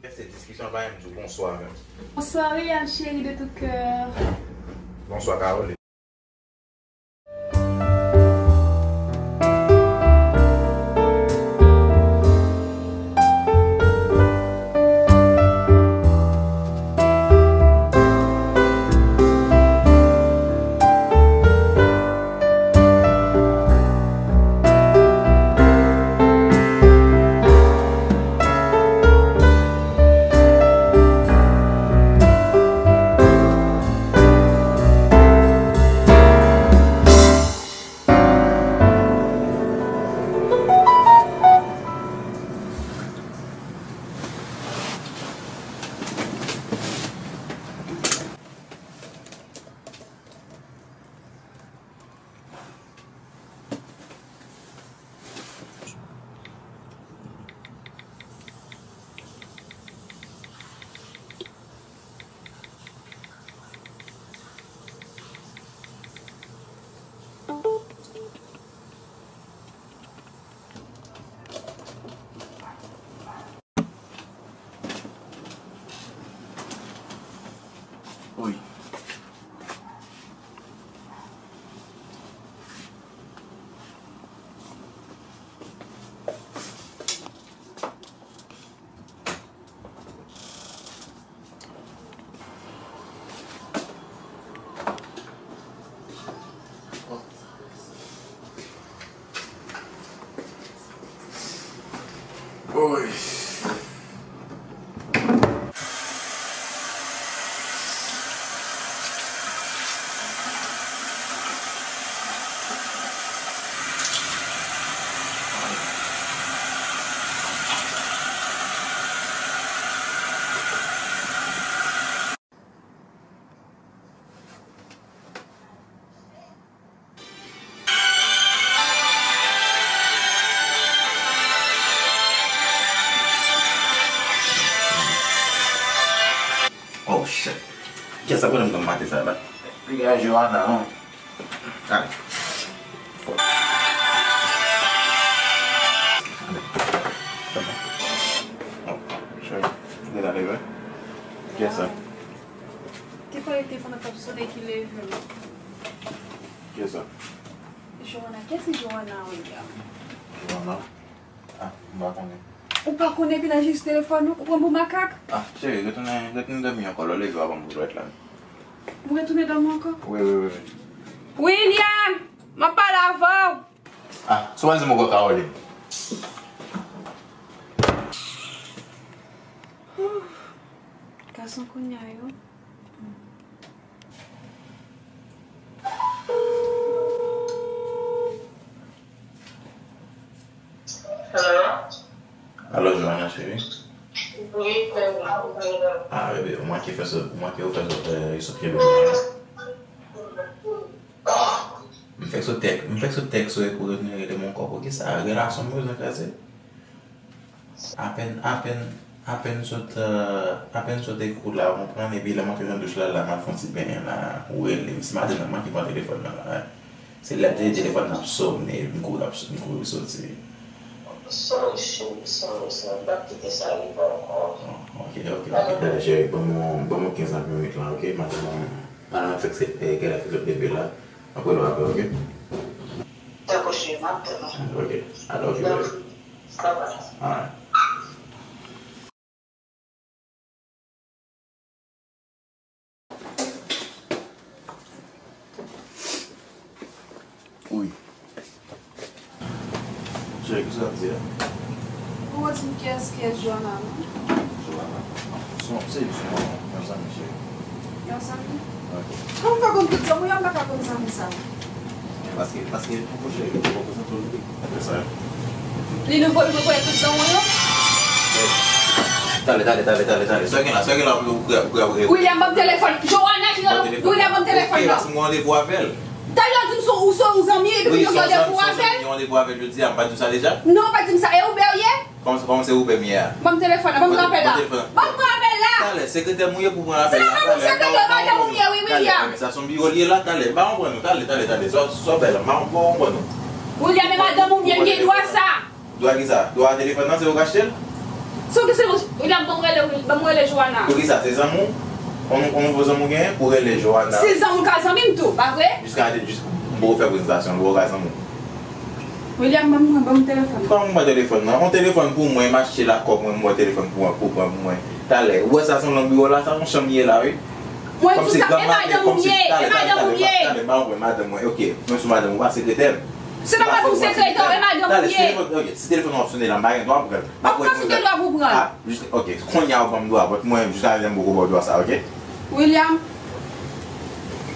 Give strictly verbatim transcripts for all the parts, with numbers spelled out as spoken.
Chèf, se diskisyon pa menm di w bonswa menm. Bonsoir William chéri de tout cœur. Bonswa Caroline. Wi. Oy. Oh shit. Kiyès sa pran nan maten sa la? Piga Johanna non. Ale. Ale. Sa bon. Oh, cheri, ou deja leve? Kiyès sa? Te pale telefòn nan t ap sone ki leve m. Kiyès sa? Johanna, kiyès ki Johanna, William? Johanna? Ah, m pa konnen. Ou pa konnen epi nan jis telefòn ou, ou pran pou makak? Ah, cheri, retounen, retounen dòmi ankò, lè w leve w a ban m pou dwèt la. M retounen dòmi ankò? Wi, wi, wi, wi. William! M ap pale avè w! Ah, sou al di m ankò Caroline. Gason kounye a yo. Hello? Alo, Johanna, cheri? Wi, frè m, ou pa la. Ah, bebe, ou manke fè sot, ou manke ou fè sot, eh, sot kenbe m la. M fèk sot tèk, m fèk sot tèks ou epi ou retounen rele m ankò. Poukisa? Relasyon m bezwen kraze. Apèn, apèn, apèn sot, eh, apèn sot ekri w la, ou konprann, epi lè m antre nan douch la, la, m al fè yon ti benyen la, ou rele m. Si maten nan, m manke pran telefòn nan la. Se lè m tande telefòn nan ap sone, m kouri ap, m kouri soti. Sorry, cheri, sorry, sorry. M p ap kite sa rive ankò. Oh, ok, ok, ok. Tande, cheri, ban m, ban m kenz a ven minit la, ok? Madanm, madanm fèk se, eh, genlè fèk sot leve la. M ap rele w apre, ok? Dakò, cheri, m ap tann ou. Ok, I love you, baby. Bye bye. Alright. Wi. Cheri, kisa w ap di a? Ou pa di m kiyès, kiyès Johanna, non? Johanna. Se yon, se yon, yon zanmi, cheri. Yon zanmi? Ok. Kòman w fè konn tout zanmi w yo, m pa ka konn zanmi sa? Paske, paske, poko cheri, poko prezante w li. Apre sa. Li nouvo, li rekonèt tout zanmi w yo? Talè, talè, talè, talè, talè. Sa w gen la, sa w gen la, ou, ou, ou, ou, William, ban m telefòn. Johanna ki rele w. William, ban m telefòn nan. Ok, paske m gen randevou avè l. Talè w di m se, ou se yon zanmi, epi ou gen randevou avè l? Wi, se yon zanmi, m gen randevou avè l jodi a, m pa di w sa deja? Non, ou pa di m sa. E Uber w ye? Kòman, kòman se Uber m ye a? Ban m telefòn nan, ban m pran apèl la. Ban m pran apèl la. Talè, sekretè m ou ye pou pran apèl la. Se pa pou sekretè, madanm ou m ye, wi, William. Talè, men sa se yon biwo l ye la, talè, m pa konprann ou, talè, talè, talè, sa, sa w fè la, m pa konprann ou. William, e madanm ou m ye, m gen dwa sa. Dwa kisa? Dwa telefòn nan, se ou k achte l? Sou ki se William, ban m rele, ban m rele Johanna. Poukisa? Se zanmi w? On, on nouvo zanmi w genyen pou rele Johanna? Se zanmi w ka zanmi m tou, pa vre? Jiska, jis, m poko fè prezantasyon, m poko ka zanmi w. William, ban m, ban m telefòn. Kòman m pran telefòn nan? On telefòn pou mwen, m achte l ak kòb mwen, m pran telefòn pou, pou pran pou mwen. Talè, ou wè sa se yon long biwo la, sa se yon chanm li ye la, wi. Mwen di w sa, e madanm ou m ye, e madanm ou m ye. Talè, talè, talè, m pa konprann madanm mwen. Ok, mwen sou madanm ou, pa sekretè m. Se nòmal pou m sekretè w, e madanm ou m ye. Talè, si telefòn, ok, si telefòn nan ap sonnen la, m pa gen dwa pou pran l. M ap wè. Ou pa sou gen dwa pou pran l. Ah, jis, ok, kounye a ou ban m dwa, but mwen, jiska prezan m poko ba w dwa sa, ok? William.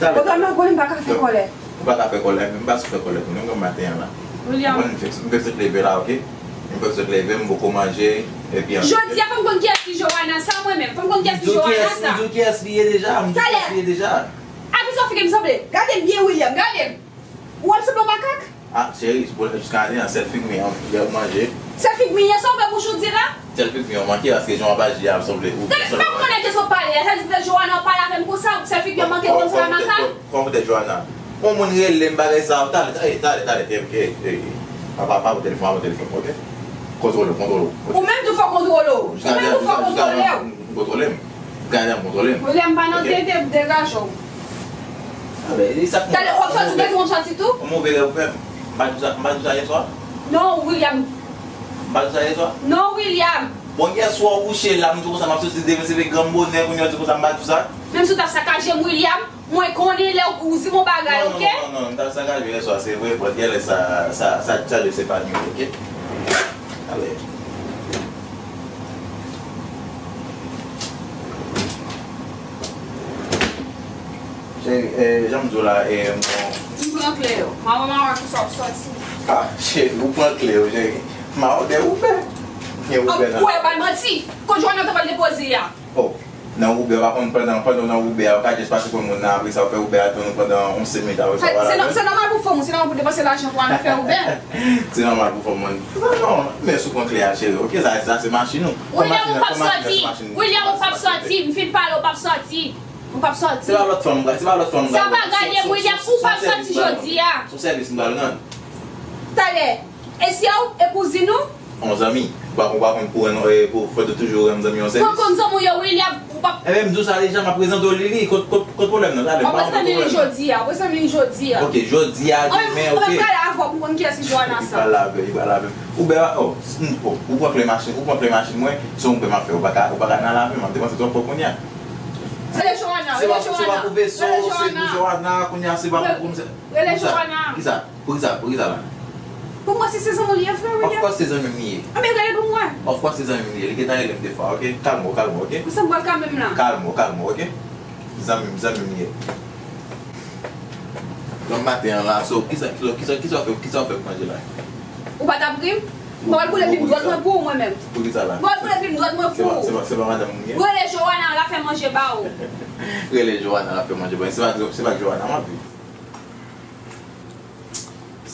Talè. Pwogram nan konnen m pa ka fè kòlè. Ou pa ka fè kòlè, men m pa sou fè kòlè pou nou, m maten an la. William. Mwen, m fèk, m fèk sot leve la, ok? M fèk sot leve, m poko manje, epi an. Jodi a, fò m konn kiyès ki Johanna sa, mwen menm. Fò m konn kiyès ki Johanna sa. M di w kiyès li ye deja, m di w kiyès li ye deja. Talè. A, ki sa w fè m sanble? Gade m byen, William, gade m. Ou wè m sanble yon makak? Ah, cheri, pou, jiska prezan, sèl figi m ye, an, lè ou manje. Sèl figi m ye, sa w fè bouch ou di la? Sèl figi m yo manke, paske jan w ap aji a, m sanble ou. Gade, m pa konnen de sa w pale a, sa di petèt Johanna ap pale avè m konsa, sèl figi m yo manke, kòm se yon makak. Kòman petèt Johanna? Yon moun rele m bagay sa, talè, talè, talè, talè, eh, eh, eh, pa, pa, pa pran telefòn, pa pran telefòn, ok? Kontwole w, kontwole w. Ou menm tou fò kontwole w. Ou menm tou fò kontwole w. Kontwole m. Gade m, kontwole m. William, pa nan tete, degaje w. Talè, e sa k move. Talè, w ap sòti, bezwen w sòti tou? Yon move rèv ou fè m. M pa di w sa, m pa di w sa yè swa? Non, William. M pa di w sa yè swa? Non, William. Bon, yè swa ou kouche la, m di w konsa m ap soti demen, se vre gran bonè, kounye a w di konsa m pa di w sa? Menm si w t ap sakaje m, William, mwen konnen lè ou di m yon bagay, ok? Non, non, non, non, m t ap sakaje w yè swa, se vre, but genlè sa, sa, sa, sa de se pa nou, ok? Talè. Cheri, eh, jan m di w la, eh, m pran kle yo. Maman, maman, ki sa w ap sòti? Ah, cheri, ou pran kle yo, cheri. Maman, de Uber. Gen Uber nan. Ou wè, bay manti. Kot Johanna te pral depoze a? Oh, nan Uber, pa konn pandan, pandan w nan Uber a, ou ka just pase pran moun nan, apre sa, ou fè Uber a tann ou pandan yon senk minit, apre sa, w al avè l. Se nò-, se nòmal pou fanm ou, se nòmal pou depanse lajan pou al fè Uber. Se nòmal pou fanm mwen. Non, non, men sou pran kle a, cheri, ok, sa, sa se machin ou. William, ou p ap sòti. William, ou p ap sòti. M fin pale, ou p ap sòti. Ou p ap sòti. Se pa lòt fanm, se pa lòt fanm. Sa pa gade, William, ou p ap sòti jodi a. Se yon sèvis m pral rann. Talè, e sè w, e kouzin ou? Yon zanmi. Ou pa, ou pa konn kouran non, e pou, fò w toujou rann zanmi yon sèvis. Mwen konn zanmi w yo, William, ou p ap. Enben, m di w sa deja, m ap prezante w Lili. Kot, kot, kot pwoblèm nan? Talè, m pa konn pwoblèm. Ou prezante Lili jodi a, ou prezante Lili jodi a. Ok, jodi a, demen, ok. Mwen pral pale avè w pou konn kiyès ki Johanna sa. Li pral avè, li pral avè. Ou bè, oh, oh, ou pran kle machin, ou pran kle machin mwen, se yon bè m ap fè. Ou pa ka, ou pa ka nan lave, m ap depanse twòp kòb kounye a. Rele Johanna, rele Johanna. Se pa pou veso, se pou Johanna, kounye a, se pa pou komisè. Rele Johanna. Kisa? Poukisa, poukisa la? Pou mwen, si se zanmi w li ye, frè William. Of course, se zanmi m li ye. Anben, rele pou mwen. Of course, se zanmi m li ye. Li gentan rele m de fwa, ok? Kalme w, kalme w, ok? Ou sanble pral kalme m la. Kalme w, kalme w, ok? Zanmi m, zanmi m li ye. Lòm maten an la, so, kisa, kisa, kisa w fè, kisa w fè pou manje la? Ou pa t ap ri m? Mwen pral boule plim dwèt mwen pou ou, mwen menm. Poukisa la? Mwen pral boule plim dwèt mwen pou ou. Se pa, se pa, se pa madanm ou ye? Rele Johanna, l ap fè manje ba ou. Rele Johanna, l ap fè manje ba ou. Se pa, se pa Johanna m ap viv.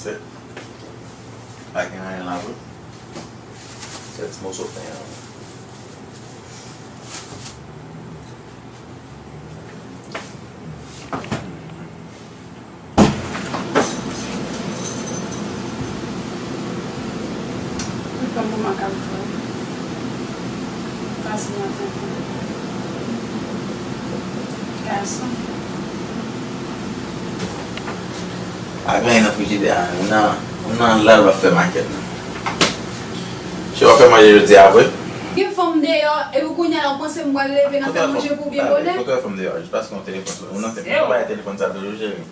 Sèt. Pa gen anyen la vre. Sèt ti moso pen an. Li pran moman k ap fè. Pase nan tenten. Gason. Pa gen anyen nan frijidè a. Ou nan, ou nan lal w ap fè makèt nan. Che w ap fè manje jodi a vre? Gen fanm deyò, epi kounye a la ou panse m pral leve nan fè manje pou w byen bonè? Kote w wè fanm deyò? Jis paske yon telefòn sot. Ou nan tenten. Ou pa bay telefòn sa toujou, cheri.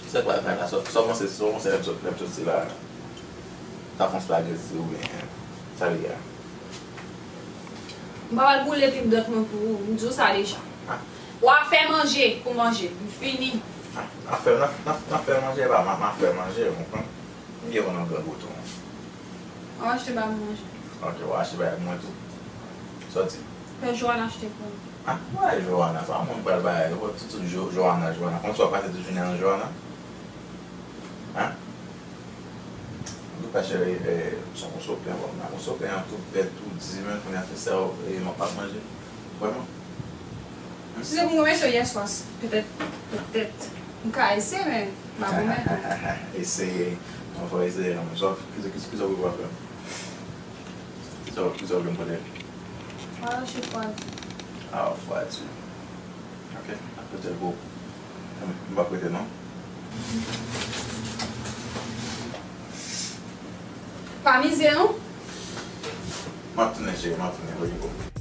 Sa k la, la, sa, sa w panse, sa w panse lè m sot, lè m soti la? Sa fon spageti oubyen sa li ye a? M pa pral boule plim dwèt mwen pou ou, m di w sa deja. Ah. W a fè manje pou manje, m fini. Ah, n ap fè, n ap, n ap, n ap fè manje, pa, m a, m a fè manje, ou konprann? M byen konn yon gran gouton. W a achte ba m manje. Ok, w a achte bay mwen tou. Sòti. Fè Johanna achte pou ou. Ah, bay Johanna, sa moun pral bay, tout, tout Jo-, Johanna, Johanna. Kòmsi w ap pase tout jounen an Johanna? Hein? Antouka, cheri, eh, se yon moso pen, bon, nan moso pen an, tou vèt, tou di, men, kounye a se sa, eh, m ap manje. Vrèman. Si se pou mwen, se yè swa, petèt, petèt, m ka eseye, men m pa pwomèt. Eseye. Mwen fò eseye, non, men sa, kisa, kisa, kisa w vle fè? Kisa, kisa w vle m pote? Mwen rache fwa di. Ah, fwa di. Ok, ap pote l pou ou. M p ap rete non. Pa mize non. M ap tounen cheri, m ap tounen, okipe w.